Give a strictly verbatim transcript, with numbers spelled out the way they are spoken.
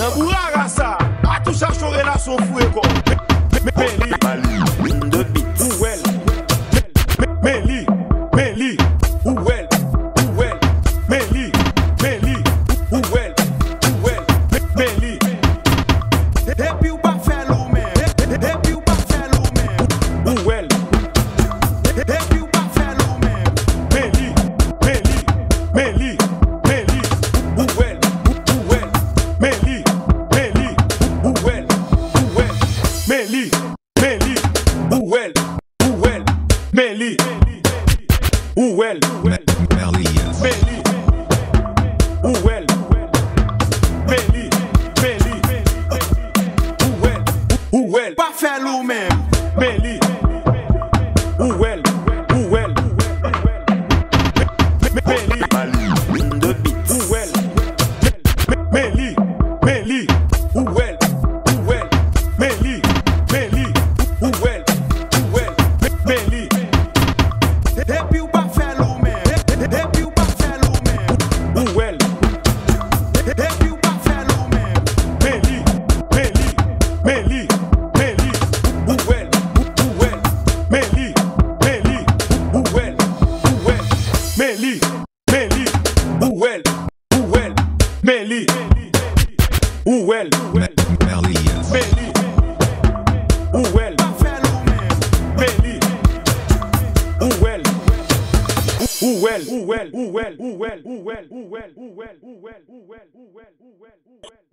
Nan bourara sa, pa touche a cho relasyon foure kò. Men li, Mali, de beats. Ou wè l. Men li, men li, ou wè l, ou wè l. Men li, men li, ou wè l, ou wè l. Men li. Epi w pa fè l ou menm. Epi w pa fè l ou menm. Ou wè l. Epi w pa fè l ou menm. Men li, men li, men li, men li, ou wè l, ou wè l. Men li, men li, ou wè l, ou wè l. Men li, men li, ou wè l, ou wè l. Men li, ou wè l, ou wè l. Men li, ou wè l, men li, men li, ou wè l, ou wè l. Pa fè l ou menm. Men li, ou wè l, ou wè l. Men li, Mali, de beats. Ou wè l. Men li, men li, ou wè l, ou wè l. Men li, men li, ou wè l, ou wè l. Men li. Epi w pa fè l ou menm. Epi w pa fè l ou menm. Ou wè l. Epi w pa fè l ou menm. Men li, men li, men li, men li, ou wè l, ou wè l. Men li, men li, ou wè l, ou wè l. Men li, men li, ou wè l, ou wè l. Men li, ou wè l, ou wè l. Men li, ou wè l. Men li, ou wè l, ou wè l, ou wè l, ou wè l, ou wè l.